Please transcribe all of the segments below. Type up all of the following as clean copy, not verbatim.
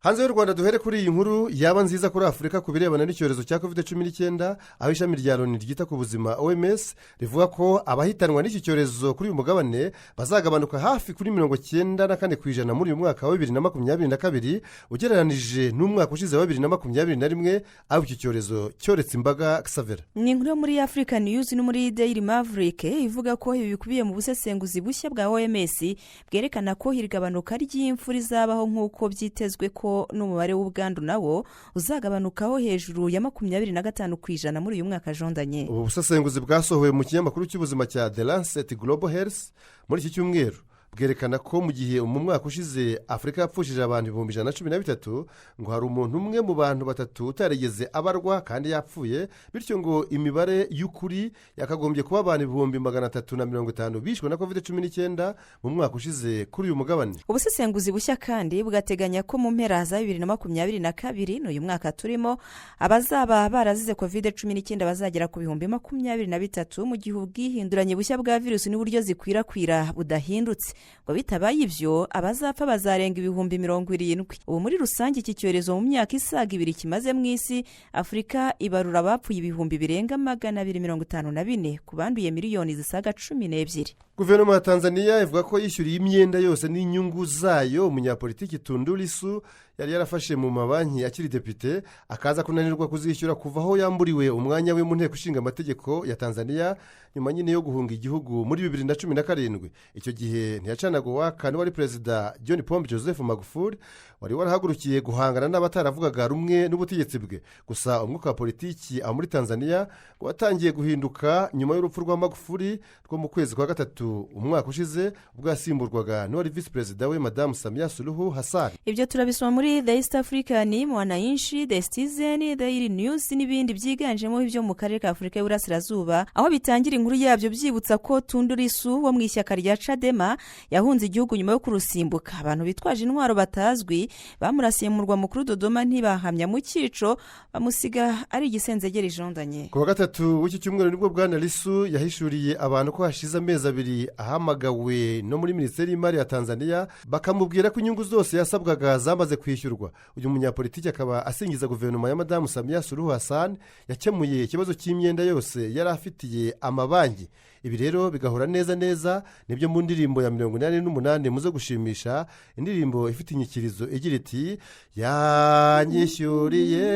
Hanze y'u Rwanda, duhere kuri iyi nkuru yaba nziza kuri Afurika ku birebana n'icyorezo cya COVID-19, aho ishami rya Loni ryita ku buzima, OMS, rivuga ko abahitanwa n'iki cyorezo kuri uyu mugabane bazagabanuka hafi kuri 94% muri uyu mwaka wa 2022, ugereranije n'umwaka ushize wa 2021, aho iki cyorezo cyoretse imbaga. Xavera. Ni inkuru yo muri Africa News no muri Daily Maverick, ivuga ko ibi bikubiye mu busesenguzi bushya bwa OMS, bwerekana ko iri gabanuka ry'impfu rizabaho nk'uko byitezwe ko n'umubare w'ubwandu nawo uzagabanukaho hejuru ya 25% muri uyu mwaka jondanye. Ubu busesenguzi bwasohowe mu kinyamakuru cy'ubuzima cya The Lancet Global Health muri iki cyumweru, bwerekana ko mu gihe mu mwaka ushize Afurika yapfushije abantu 113,000, ngo hari umuntu umwe mu bantu batatu utarigeze abarwa kandi yapfuye. Bityo ngo imibare y'ukuri yakagombye kuba abantu 350,000 bishwe na COVID-19 mu mwaka ushize kuri uyu mugabane. Ubusesenguzi bushya kandi bugateganya ko mu mpera za 2022, ni uyu mwaka turimo, abazaba barazize COVID-19 bazagera ku 23,000, mu gihe ubwihinduranye bushya bwa virusi n'uburyo zikwirakwira budahindutse. Ngo bitabaye ibyo, abazapfa bazarenga 70,000. Ubu muri rusange, iki cyorezo mu myaka isaga 2 kimaze mu isi, Afurika ibarura abapfuye ibihumbi birenga 254 ku banduye miliyoni zisaga 12. Guverinoma ya Tanzania ivuga ko yishyuriye imyenda yose n'inyungu zayo umunyapolitiki Tundu Lissu yari yarafashe mu mabanki akiri depite, akaza kunanirwa kuzishyura kuva aho yamburiwe umwanya we mu Nteko Ishinga Amategeko ya Tanzania, nyuma nyine yo guhunga igihugu muri 2017. Icyo gihe ntiyacanaga uwaka n'uwari Perezida John Pombe Joseph Magufuli, wari warahagurukiye guhangana n'abataravugaga rumwe n'ubutegetsi bwe. Gusa umwuka wa politiki aho muri Tanzania watangiye guhinduka nyuma y'urupfu rwa Magufuli rwo mu kwezi kwa gatatu umwaka ushize, ubwo yasimburwaga n'uwari visi perezida we, Madamu Samia Suluhu Hassan. Ibyo turabisoma muri The East African, Mwananchi, The Citizen, Daily News n'ibindi byiganjemo ibyo mu karere ka Afurika y'Uburasirazuba, aho bitangira inkuru yabyo byibutsa ko Tundu Lissu wo mu ishyaka rya Chadema yahunze igihugu nyuma yo kurusimbuka. Abantu bitwaje intwaro batazwi bamurasiye mu murwa mukuru Dodoma, ntibahamya mu cyico, bamusiga ari igisenzegeri jondanye. Ku wa gatatu w'iki cyumweru nibwo Bwana Lissu yahishuriye abantu ko hashize amezi 2 ahamagawe no muri Minisiteri y'Imari ya Tanzania, bakamubwira ko inyungu zose yasabwaga zamaze kwishyurwa. Uyu munyapolitiki akaba asingiza guverinoma ya Madamu Samia Suluhu Hassan yakemuye ikibazo cy'imyenda yose yari afitiye amabanki. Ibi rero bigahura neza neza nibyo mu ndirimbo ya 88 muzo gushimisha, indirimbo ifite inyikirizo igira iti: "Yanyishyuriye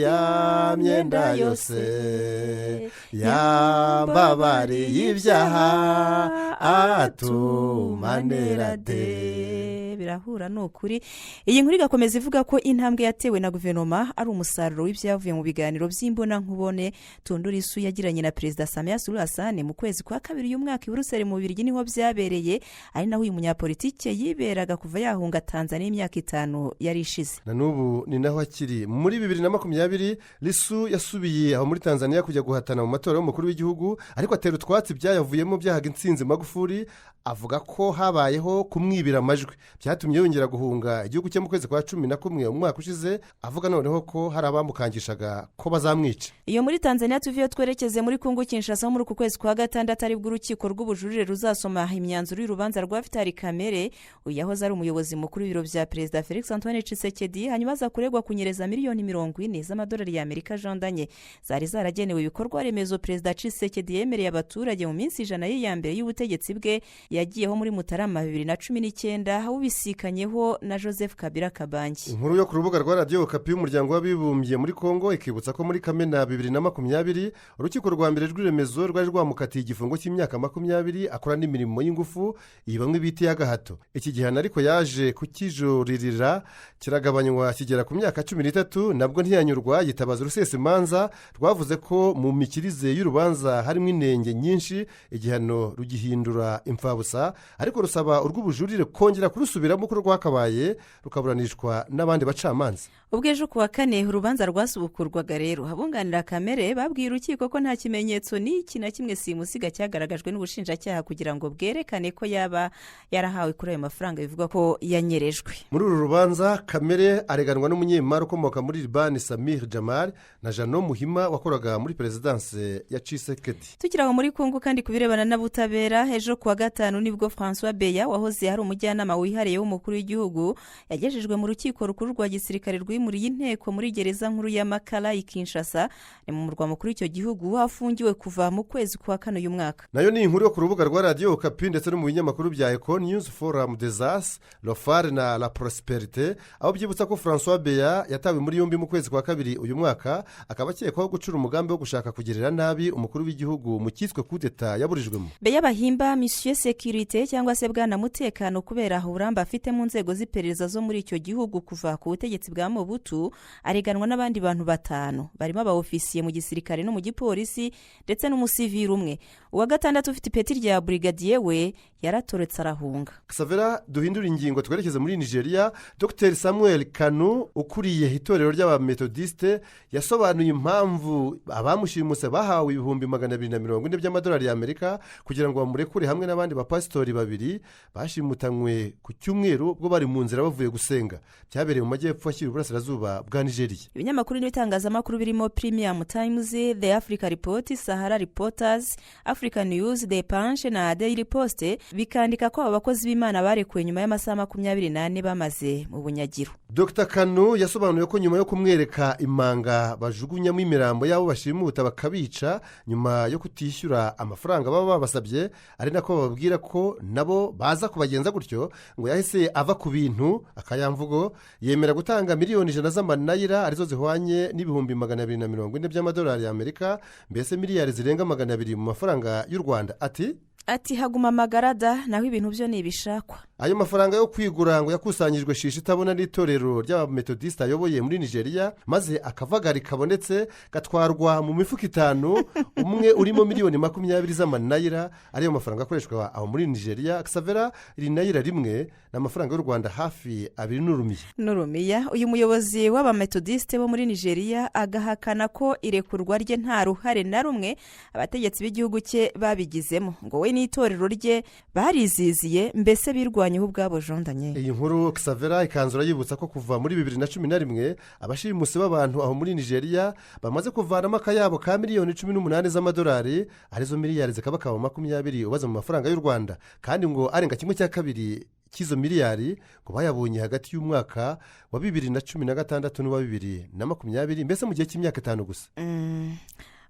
ya myenda yose, yambabariye ibyaha, atumanera de." Birahura ni ukuri. Iyi nkuru igakomeza ivuga ko intambwe yatewe na guverinoma ari umusaruro w'ibyavuye mu biganiro by'imbonankubone Tundu Lissu yagiranye na Perezida Samia Suluhu Hassan mu kwezi kwa kabiri uyu mwaka i Buruseli mu Bubiligi. Niho byabereye, ari naho uyu munyapolitike yiberaga kuva yahunga Tanzania imyaka 5 yari ishize. Na n'ubu ni naho akiri. Muri 2020 Lissu yasubiye aho muri Tanzania kujya guhatana mu matora y'umukuru w'igihugu, ariko atera utwatsi byayavuyemo byahaga intsinzi Magufuli, avuga ko habayeho kumwibira amajwi. Byatumye yongera guhunga igihugu cye mu kwezi kwa 11 umwaka ushize, avuga noneho ko hari abamukangishaga ko bazamwica. Iyo muri Tanzania tuviyo, twerekeze muri Kongo Kinshasa. Muri uku kwezi kwa gatandatu aribwo urukiko rw'ubujurire ruzasoma imyanzuro y'urubanza rwa Vital Kamerhe. Uyu yahoze ari umuyobozi mukuru w'ibiro bya Perezida Felix Antoine Tshisekedi, hanyuma aza kuregwa kunyereza miliyoni 40 z'amadolari y'Amerika jondanye, zari zaragenewe ibikorwa remezo Perezida Tshisekedi yemereye abaturage mu minsi 100 ye ya mbere y'ubutegetsi bwe. Yagiyeho muri Mutarama 2019, ubisikanyeho na Joseph Kabila Kabange. Inkuru yo ku rubuga rwa Radiyo Okapi y'Umuryango w'Abibumbye muri Kongo ikibutsa ko muri Kamena 2020 urukiko rwa mbere rw'iremezo rwari rwamukatiye igifungo cy'imyaka 20, akora n'imirimo y'ingufu, iyi bamwe bita iy'agahato. Iki gihano ariko yaje kukijuririra, kiragabanywa kigera ku myaka 13. Nabwo ntiyanyurwa, yitabaza urusesimanza rwavuze ko mu mikirize y'urubanza harimo inenge nyinshi, igihano rugihindura imfabusa, ariko rusaba urw'ubujurire kongera kurusubiramo uko rwakabaye, rukaburanishwa n'abandi bacamanza. Ubwo ejo ku wa kane urubanza rwasubukurwaga rero, abunganira Kamerhe babwiye urukiko ko nta kimenyetso n'iki na kimwe simusiga cyagaragajwe n'ubushinjacyaha kugira ngo bwerekane ko yaba yarahawe kuri ayo mafaranga bivugwa ko yanyerejwe. Muri uru rubanza, Kamerhe areganwa n'umunyemari ukomoka muri Libani, Samir Jamal, na Jano Muhima wakoraga muri perezidanse ya Tshisekedi. Tukiri aho muri Kongo kandi, ku birebana n'ubutabera, ejo ku wa gatanu nibwo Francois Beya wahoze ari umujyanama wihariye w'umukuru w'igihugu yagejejwe mu rukiko rukuru rwa gisirikare rwimuriye inteko muri gereza nkuru ya Makala i Kinshasa, ni mu murwa mukuru w'icyo gihugu, afungiwe kuva mu kwezi kwa kane uyu mwaka. Nayo ni inkuru yo ku rubuga rwa Radiyo Okapi ndetse no mu binyamakuru bya Eco News, Forum des As, Le Phare na La Prospérité, aho byibutsa ko Francois Beya yatawe muri yombi mu kwezi kwa kabiri uyu mwaka, akaba akekwaho gucura umugambi wo gushaka kugirira nabi umukuru w'igihugu mu cyiswe kudeta yaburijwemo. Beya bahimba Monsieur Sécurité cyangwa se Bwana Mutekano kubera uburambe afite mu nzego z'iperereza zo muri icyo gihugu kuva ku butegetsi bwa Mobutu, areganwa n'abandi bantu batanu barimo abaofisiye mu gisirikare no mu gipolisi ndetse n'umusiviri umwe. Uwa gatandatu ufite ipeti rya burigadiye we yaratoretse arahunga. Savera, duhindura ingingo twerekeze muri Nigeria. Dr Samuel Kanu ukuriye itorero ry'abametodisite yasobanuye impamvu abamushimuse bahawe 240,000 by'amadolari y'Amerika kugira ngo bamurekure hamwe n'abandi bapasitori babiri bashimutanywe ku cyumweru ubwo bari mu nzira bavuye gusenga. Byabereye mu majyepfo ashyira uburasirazuba bwa Nigeria. Ibinyamakuru n'ibitangazamakuru birimo Premium Times, The Africa Report, Sahara Reporters, Africa News, The Punch na Daily Post bikandika ko aba bakozi b'Imana barekuwe nyuma y'amasaha 24 bamaze mu bunyagiro. Dr Kanu yasobanuye ko nyuma yo kumwereka imanga bajugunyamo imirambo y'abo bashimuta bakabica nyuma yo kutishyura amafaranga baba babasabye, ari nako bababwira ko nabo baza kubagenza gutyo, ngo yahise ava ku bintu akayamvugo, yemera gutanga 100,000,000 z'amanayira, arizo zihwanye n'240,000 by'amadolari y'Amerika, mbese miliyari zirenga 200 mu mafaranga y'u Rwanda. Ati: Ati: "Haguma amagarada, naho ibintu byo ni ibishakwa." Ayo mafaranga yo kwigura ngo yakusanyijwe shisha itabona n'itorero ry'abametodisite ayoboye muri Nigeria, maze akavagari kabonetse gatwarwa mu mifuka itanu, umwe urimo 20,000,000 z'amanayira, ariyo mafaranga akoreshwa aho muri Nigeria. Savera, iri nayira rimwe ni amafaranga y'u Rwanda hafi abiri n'urumiya. N'urumiya. Uyu muyobozi w'abametodisite bo muri Nigeria agahakana ko irekurwa rye nta ruhare na rumwe abategetsi b'igihugu cye babigizemo, ngo we n'itorero rye bariziziye, mbese birwanyeho ubwabo jondanye. Iyi nkuru, Savera, ikanzura yibutsa ko kuva muri 2011 abashimusi b'abantu aho muri Nigeria bamaze kuvanamo akayabo ka 18,000,000 z'amadolari, arizo miliyari zikabakaba 20 ubaze mu mafaranga y'u Rwanda, kandi ngo arenga kimwe cya kabiri cy'izo miliyari ngo bayabonye hagati y'umwaka wa 2016 n'uwa 2020, mbese mu gihe cy'imyaka 5 gusa.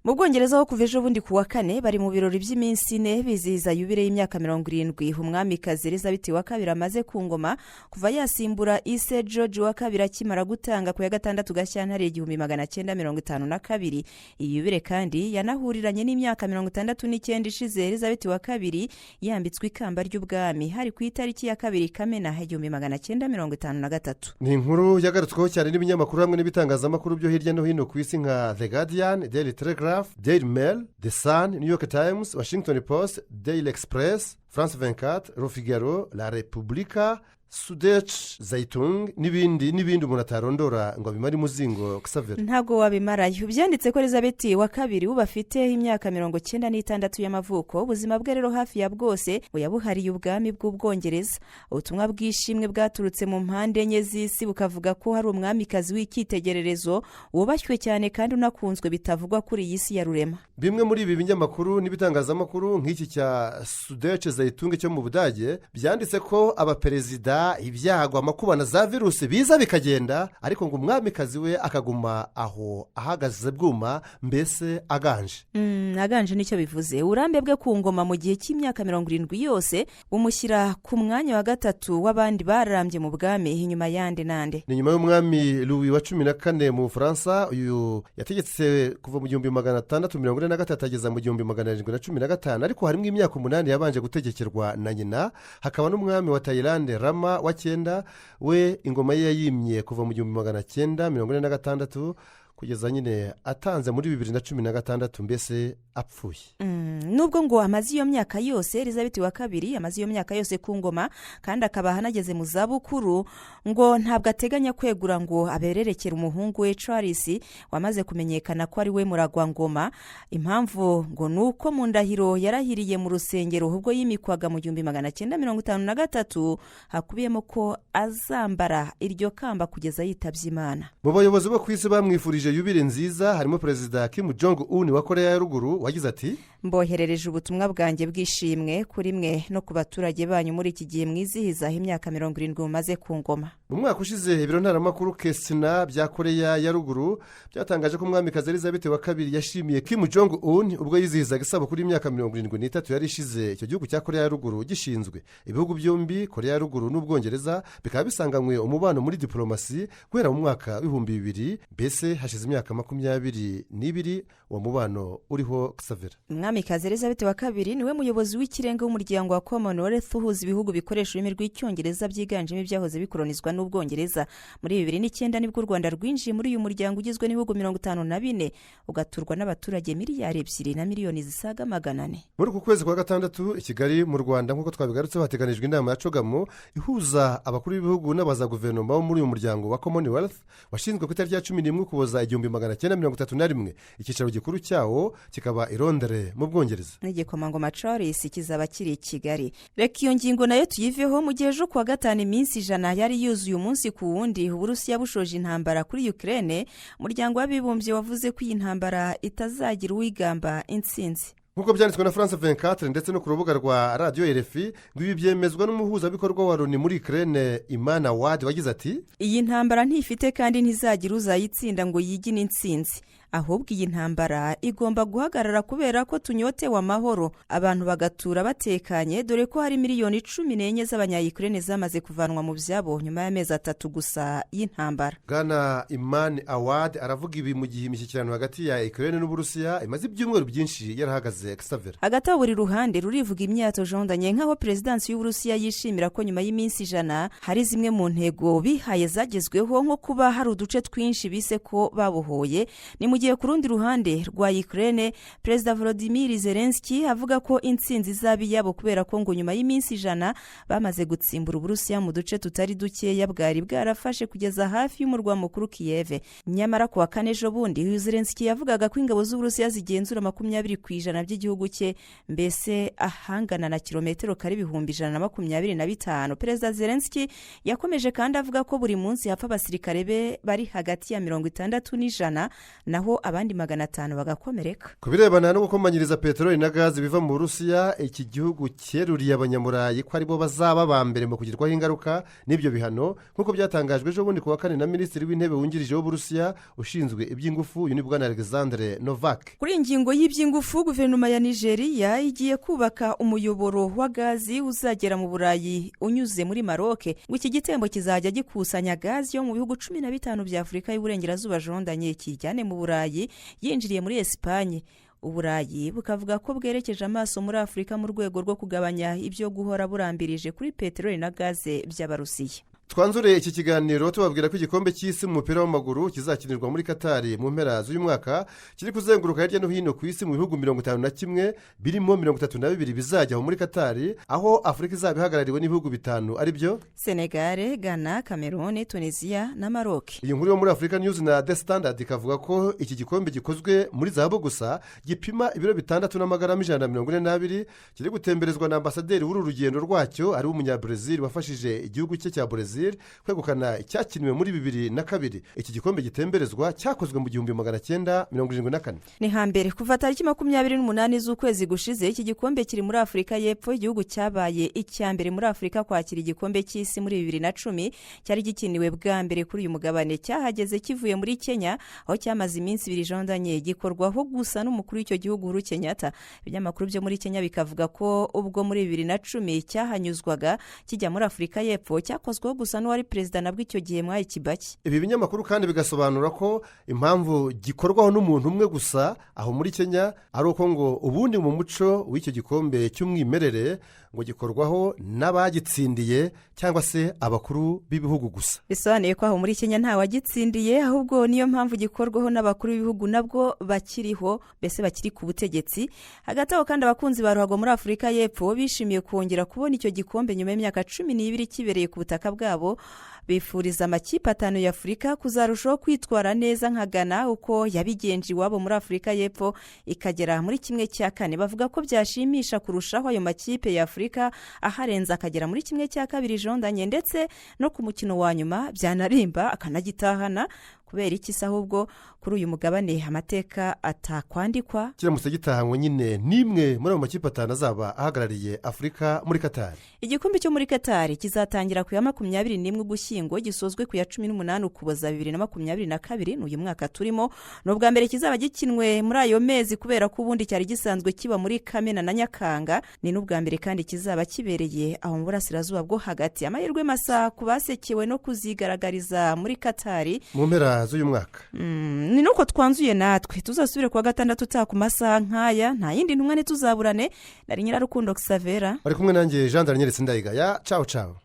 Mu Bwongereza ho, kuva ejo bundi ku wa kane bari mu birori by'iminsi 4 bizihiza yubire y'imyaka 70 umwamikazi Elizabeth wa kabiri amaze ku ngoma, kuva yasimbura ise George wa kabiri akimara gutanga ku ya 6 Gashyantare 1952. Iyi yubire kandi yanahuriranye n'imyaka 69 ishize Elizabeth wa kabiri yambitswe ikamba ry'ubwami, hari ku itariki ya 2 Kamena 1953. Ni inkuru yagarutsweho cyane n'ibinyamakuru hamwe n'ibitangazamakuru byo hirya no hino ku isi nka The Guardian, Daily Telegraph, Daily Mail, The Sun, New York Times, Washington Post, Daily Express, France 24, Le Figaro, La Repubblica, Süddeutsche Zeitung n'ibindi n'ibindi umuntu atarondora ngo abimare imuzingo, Xavier. Ntabwo wabimarayo. Byanditse ko Elizabeth wa kabiri ubu afite imyaka 96 y'amavuko. Ubuzima bwe rero hafi ya bwose ngo yabuhariye ubwami bw'Ubwongereza. Ubutumwa bw'ishimwe bwaturutse mu mpande enye z'isi bukavuga ko hari umwamikazi w'icyitegererezo, wubashywe cyane kandi unakunzwe bitavugwa kuri iyi si ya rurema. Bimwe muri ibi binyamakuru n'ibitangazamakuru nk'iki cya Süddeutsche Zeitung cyo mu Budage byanditse ko abaperezida, ibyago, amakuba na za virusi biza bikagenda, ariko ngo umwamikazi we akaguma aho ahagaze bwuma, mbese aganje. Aganje nicyo bivuze. Uburambe bwe ku ngoma mu gihe cy'imyaka 70 yose bumushyira ku mwanya wa gatatu w'abandi barambye mu bwami, inyuma yande nande? Ni nyuma y'umwami Louis wa 14 mu Bufaransa. Uyu yategetse kuva mu 1643 ageza mu 1715, ariko harimo imyaka 8 yabanje gutegekerwa na nyina. Hakaba n'umwami wa Tayilande Rama wa cyenda, we ingoma ye yayimye kuva mu 1946. Kugeza nyine atanze muri 2016, mbese apfuye. Nubwo ngo amaze iyo myaka yose, Elizabeth wa kabiri amaze iyo myaka yose ku ngoma kandi akaba anageze mu zabukuru, ngo ntabwo ateganya kwegura ngo abererekere umuhungu we Charles, wamaze kumenyekana ko ari we muragwangoma. Impamvu ngo ni uko mu ndahiro yarahiriye mu rusengero ubwo yimikwaga mu 1953 hakubiyemo ko azambara iryo kamba kugeza yitabye Imana. Mu bayobozi bo ku isi bamwifurije yubire nziza harimo Perezida Kim Jong Un wa Korea ya Ruguru, wagize ati: "Mboherereje ubutumwa bwanjye bw'ishimwe kuri mwe no ku baturage banyu muri iki gihe mwizihiza imyaka 70 mumaze ku ngoma." Mu mwaka ushize, ibiro ntaramakuru KCNA bya Koreya ya Ruguru byatangaje ko Umwamikazi Elizabeth wa kabiri yashimiye Kim Jong Un ubwo yizihizaga isabukuru y'imyaka 73 yari ishize icyo gihugu cya Koreya ya Ruguru gishinzwe. Ibihugu byombi, Koreya ya Ruguru n'Ubwongereza, bikaba bisanganywe umubano muri diporomasi guhera mu mwaka w'2000, mbese hashize imyaka 22 uwo mubano uriho. Xavera. Umwamikazi Elizabeth wa kabiri niwe muyobozi w'ikirenga w'umuryango wa Commonwealth, uhuza ibihugu bikoresha ururimi rw'Icyongereza byiganjemo ibyahoze bikoronizwa n'Ubwongereza. Muri 2009 nibwo u Rwanda rwinjiye muri uyu muryango ugizwe n'ibihugu 54, ugaturwa n'abaturage miliyari 2 na miliyoni zisaga 400. Muri uku kwezi kwa gatandatu i Kigali mu Rwanda, nk'uko twabigarutseho, hateganijwe inama ya CHOGM ihuza abakuru b'ibihugu n'abaza guverinoma bo muri uyu muryango wa Commonwealth, washinzwe ku itariki ya 11 Ukuboza 1931, icyicaro gikuru cyawo kikaba i Londres mu Bwongereza. N'igikomangoma Charles kizaba kiri i Kigali. Reka iyo ngingo nayo tuyiveho. Mu gihe ejo kuwa gatanu iminsi 100 yari yuzuye umunsi ku wundi Uburusiya bushoje intambara kuri Ukraine, Umuryango w'Abibumbye wavuze ko iyi ntambara itazagira uwigamba intsinzi. Nk'uko byanditswe na France 24 ndetse no ku rubuga rwa radiyo RFI, ngo ibi byemezwa n'umuhuzabikorwa wa Loni muri Ukraine, Iman Awad, wagize ati: "Iyi ntambara ntifite kandi ntizagira uzayitsinda ngo yigine intsinzi. Ahubwo iyi ntambara igomba guhagarara kubera ko tunyotewe amahoro, abantu bagatura batekanye, dore ko hari miliyoni 14 z'Abanyayikirene zamaze kuvanwa mu byabo nyuma y'amezi 3 gusa y'intambara." Bwana Iman Awad aravuga ibi mu gihe imishyikirano hagati ya Ukraine n'Uburusiya imaze ibyumweru byinshi yarahagaze. Xavera. Hagati aho, buri ruhande rurivuga imyato jondanye, nk'aho perezidansi y'Uburusiya yishimira ko nyuma y'iminsi 100 hari zimwe mu ntego bihaye zagezweho, nko kuba hari uduce twinshi bise ko babohoye. Ni mu gihe ku rundi ruhande rwa Ukraine, Perezida Volodymyr Zelensky avuga ko intsinzi izaba iyabo, kubera ko ngo nyuma y'iminsi 100 bamaze gutsimbura Uburusiya mu duce tutari dukeya bwari bwarafashe kugeza hafi y'umurwa mukuru Kiyeve. Nyamara ku wa kane ejo bundi, Zelensky yavugaga ko ingabo z'Uburusiya zigenzura 20% by'igihugu cye, mbese ahangana na kilometero kare 125,000. Perezida Zelensky yakomeje kandi avuga ko buri munsi hapfa abasirikare be bari hagati ya 60 n'100, naho abandi 500 bagakomereka. Ku birebana no gukomanyiriza peteroli na gazi biva mu Burusiya, iki gihugu cyeruriye Abanyamurayi ko aribo bazaba ba mbere mu kugirwaho ingaruka n'ibyo bihano, nk'uko byatangajwe ejo bundi ku wa kane na Minisitiri w'Intebe wungirije w'Uburusiya ushinzwe iby'ingufu, uyu ni bwana Alexandre Novak. Kuri iyi ngingo y'iby'ingufu, guverinoma ya Nigeria igiye kubaka umuyoboro wa gazi uzagera mu Burayi unyuze muri Maroke. Ngo iki gitembo kizajya gikusanya gazi yo mu bihugu 15 bya Afurika y'Uburengerazuba jondanye, kijyane mu Burayi yinjiriye muri Esipanye. Uburayi bukavuga ko bwerekeje amaso muri Afurika mu rwego rwo kugabanya ibyo guhora burambirije kuri peteroli na gaze by'Abarusiya. Twanzure iki kiganiro tubabwira ko igikombe cy'isi mu mupira w'amaguru kizakinirwa muri Katari mu mpera z'uyu mwaka kiri kuzenguruka hirya no hino ku isi mu bihugu 51, birimo 32 bizajya aho muri Katari, aho Afurika izaba ihagarariwe n'ibihugu bitanu, ari byo Senegare, Ghana, Cameroon, Tunisiya na Maroc. Iyi nkuru yo muri Africa News na The Standard ikavuga ko iki gikombe gikozwe muri zahabu gusa, gipima ibiro 6 n'amagarama 142, kiri gutemberezwa na ambasaderi w'uru rugendo rwacyo, ari Umunyabrezil wafashije igihugu cye cya Brezil kwegukana icyakiniwe muri 2002. Iki gikombe gitemberezwa cyakozwe mu 1974. Ni hambere. Kuva tariki 28 z'ukwezi gushize, iki gikombe kiri muri Afurika y'Epfo, igihugu cyabaye icya mbere muri Afurika kwakira igikombe cy'isi muri 2010. Cyari gikiniwe bwa mbere kuri uyu mugabane. Cyahageze kivuye muri Kenya aho cyamaze iminsi 2 jondanye, gikorwaho gusa n'umukuru w'icyo gihugu, Uhuru Kenyatta. Ibinyamakuru byo muri Kenya bikavuga ko ubwo muri 2010 cyahanyuzwaga kijya muri Afurika y'Epfo, cyakozweho gusa gusa n'uwari perezida nabwo icyo gihe, Mwayi Kibaki. Ibi binyamakuru kandi bigasobanura ko impamvu gikorwaho n'umuntu umwe gusa aho muri Kenya ari uko ngo ubundi mu muco w'icyo gikombe cy'umwimerere ngo gikorwaho n'abagitsindiye cyangwa se abakuru b'ibihugu gusa. Bisobanuye ko aho muri Kenya nta wagitsindiye, ahubwo niyo mpamvu gikorwaho n'abakuru b'ibihugu nabwo bakiriho, mbese bakiri ku butegetsi. Hagati aho kandi, abakunzi ba ruhago muri Afurika y'Epfo bishimiye kongera kubona icyo gikombe nyuma y'imyaka 12 kibereye ku butaka bwabo. Bifuriza amakipe atanu ya Afurika kuzarushaho kwitwara neza nka Ghana uko yabigenje iwabo muri Afurika y'Epfo ikagera muri 1/4. Bavuga ko byashimisha kurushaho ayo makipe ya Afurika aharenze akagera muri 1/2 jondanye, ndetse no ku mukino wa nyuma byanarimba akanagitahana. Kubera iki se ahubwo kuri uyu mugabane amateka atakwandikwa? Kiramutse gitahanywe nyine n'imwe muri ayo makipe atanu azaba ahagarariye Afurika muri Katari. Igikombe cyo muri Katari kizatangira ku ya 21 Ugushyingo, gisozwe ku ya 18 Ukuboza 2022, ni uyu mwaka turimo. Ni ubwa mbere kizaba gikinwe muri ayo mezi, kubera ko ubundi cyari gisanzwe kiba muri Kamena na Nyakanga. Ni n'ubwa mbere kandi kizaba kibereye aho mu Burasirazuba bwo Hagati. Amahirwe masa ku basekewe no kuzigaragariza muri Katari mu mpera z'uyu mwaka. Ni nuko twanzuye. Natwe tuzasubire kuwa gatandatu utaha ku masaha nk'aya. Nta yindi ntumwa, ntituzaburane. Nari Nyirarukundo Xavera. Bari kumwe nanjye Jean Daniel Sindayigaya. Cawu cawu.